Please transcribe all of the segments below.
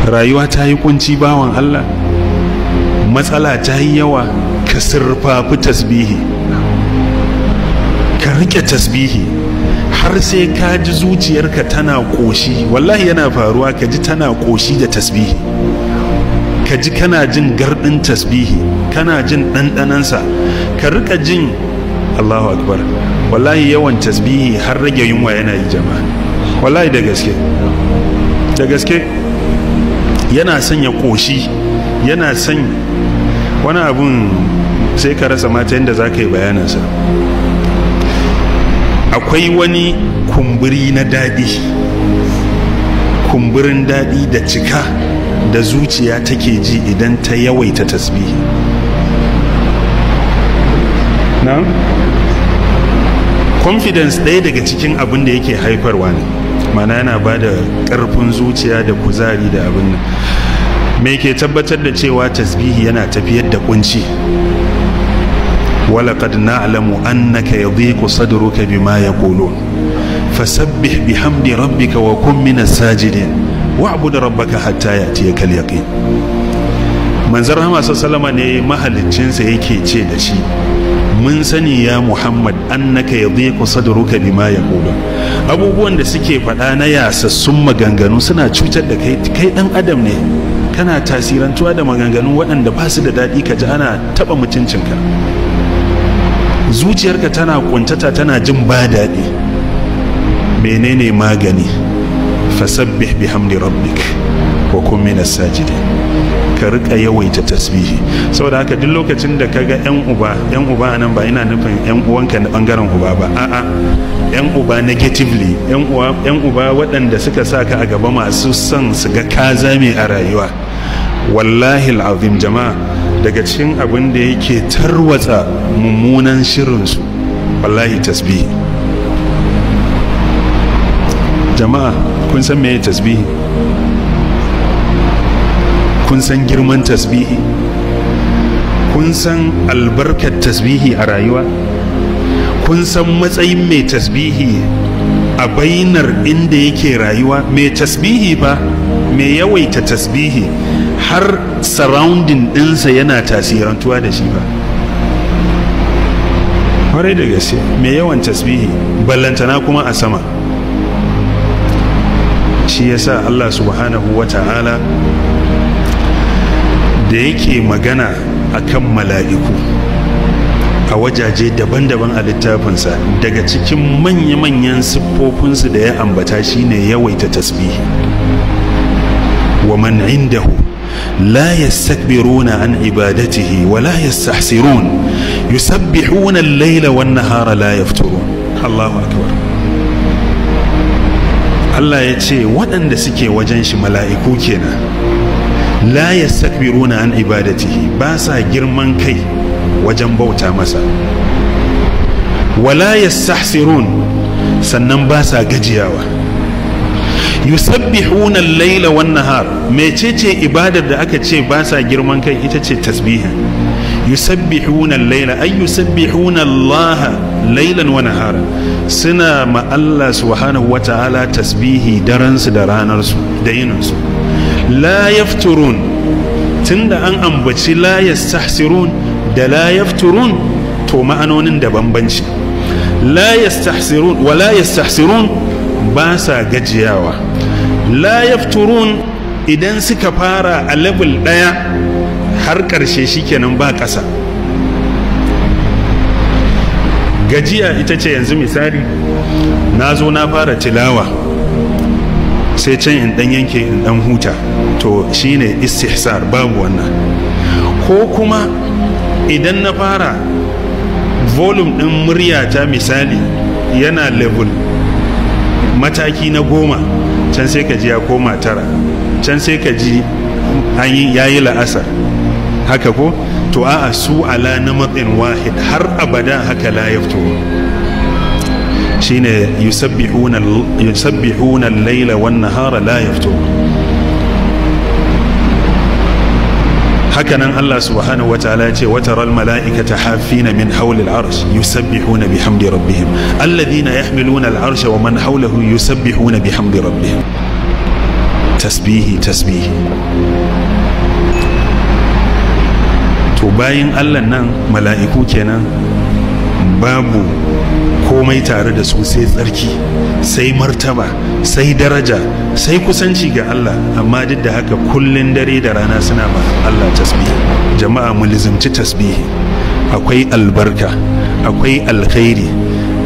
Rayuwa ta yi kunci bawan Allah, matsala ta yi yawa, ka sirfafi tasbihi, ka rike tasbihi har sai ka ji zuciyarka tana koshi. Wallahi yana faruwa ka ji tana koshi da tasbihi, ka ji kana jin gardin tasbihi, kana jin ɗanɗanansa, ka rika jin Allahu akbar. Wallahi yawan tasbihi har rage yunwa yana yi jama'a, wallahi da gaske, da gaske yana sanya koshi, yana son wani abun sai ka rasa mata yadda za ka yi bayaninsa. Akwai wani kumburi na daɗi, kumburin daɗi da cika da zuciya take ji idan ta yawaita tasbihi. Na? Confidence ɗaya daga cikin abin da yake haifarwa ne, mana yana ba da ƙarfin zuciya da kuzari da abin nan. Me ke tabbatar da cewa tasbihi yana tafiyar da kunci? Walaqad na'lamu annaka yadhiqu sadruka bima yaqulun fasabbih bihamdi rabbika wa kun minas sajidin wa'bud rabbaka hatta ya'tiyaka al-yaqin. Manzon Rahama sallallahu ne mahaliccinsa yake ce da shi, mun sani ya Muhammad annaka yadhiqu sadruka bima yaqulun. Abubuwan da suke faɗa na yasassun maganganu suna cutar da kai, kai dan adam ne, kana tasirantuwa da maganganu waɗanda ba su da daɗi, ka ji ana taɓa mutuncinka, zuciyarka tana kuntata, tana jin ba daɗi. Menene magani? Fasabbih bihamdi rabbik wa kun minas sajidin. Ka rika yawaita tasbihi. Saboda haka duk lokacin da kaga yan uba, yan uba nan ba ina nufin yan uwanka na bangaren uba ba, a'a, yan uba negatively, yan uwa, yan uba waɗanda suka saka a gaba masu son su ga ka zame a rayuwa. Wallahi al'azim jama'a, daga cikin abin da yake tarwatsa mummunan shirinsu wallahi tasbihi. Jama'a kun san meye tasbihi? Kun san girman tasbihi? Kun san albarkar tasbihi a rayuwa? Kun san matsayin mai tasbihi a bainar inda yake rayuwa? Mai tasbihi ba, mai yawaita tasbihi har surrounding ɗinsa yana tasirantuwa da shi ba. Kwarai da gaske, mai yawan tasbihi ballantana kuma a sama. Shi yasa Allah subhanahu wa ta'ala da yake magana akan mala'iku a wajaje daban-daban a littafinsa, daga cikin manya-manyan siffofinsu da ya ambata shine yawaita tasbihi. Wa man indahu la yastakbiruna an ibadatihi wa la yastahsirun yusabbihuna al-laila wan-nahara la yafturun. Allahu akbar. Allah ya ce waɗanda suke wajen shi mala'iku kenan, la yastakbiruna an ibadatihi, ba sa girman kai wajen bauta masa, wala yastahsirun, sannan ba sa gajiyawa, yusabbihuna al-laila wan-nahar. Mecece ibadar da aka ce ba sa girman kai? Ita ce tasbihin. Yusabbihuna al-laila ay yusabbihuna Allah laylan wa nahara, suna ma Allah subhanahu wa ta'ala tasbihi daren su da ranar su da yinin su. La yafturun, tunda an ambaci la yastahsirun da la yafturun, to ma'anonin da bambanci. La yastahsirun wa la yastahsirun, ba sa gajiyawa. La yafturun, idan suka fara a level ɗaya har ƙarshe shikenan ba ƙasa. Gajiya ita ce yanzu misali na zo na fara tilawa sai can in dan yanke in dan huta, to shine istihsar, babu wannan. Ko kuma idan na fara volume din muryata misali yana level mataki na 10, can sai ka ji ya koma 9, can sai ka ji an yi yayi la'asar haka ko. To a'a, su ala namatin wahid har abada haka la yaftu. Shine yusabbihuna al-laila wan-nahara la yaftu. Hakanan Allah subhanahu wa ta'ala ya ce wa taral mala'ikata hafina min hawli al-arsh yusabbihuna bihamdi rabbihim alladhina yahmiluna al-arsha wa man hawlahu yusabbihuna bihamdi rabbihim. Tasbihi tasbihi. To bayan Allah nan mala'iku kenan, babu komai tare da su sai tsarki, sai martaba, sai daraja, sai kusanci ga Allah. Amma duk da haka kullun dare da rana suna ma Allah tasbihi. Jama'a, mu lizimci tasbihi. Akwai albarka, akwai alkhairi,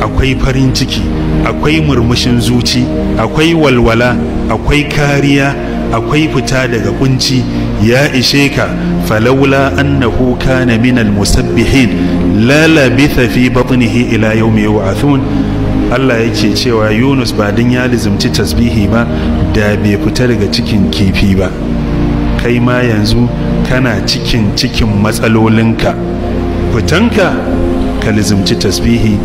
akwai farin ciki, akwai murmushin zuci, akwai walwala, akwai kariya, akwai fita daga kunci. Ya ishe ka, falaula annahu kana minal musabbihin la labitha fi batnihi ila yawmi yub'athun. Allah yake cewa Yunus ba din ya lizimci tasbihi ba da bai fita daga cikin kifi ba. Kai ma yanzu kana cikin matsalolinka, fitanka ka lizimci tasbihi,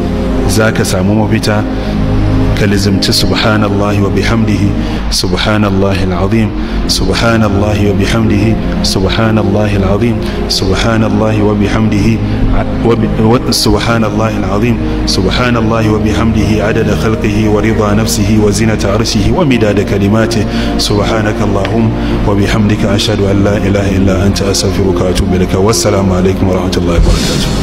zaka samu mafita. Ka lizimci subhanallahi wa bihamdihi, subhanallahi alazim, subhanallahi wa bihamdihi, subhanallahi alazim, subhanallahi wa bihamdihi, subhanallahi alazim, subhanallahi wa bihamdihi, adada khalqihi wa rida nafsihi wa zinata arshihi wa midada kalimatihi. Subhanaka allahumma wa bihamdika, ashhadu an la ilaha illa anta, astaghfiruka wa atubu ilaika. Wassalamu alaikum wa rahmatullahi wa barakatuh.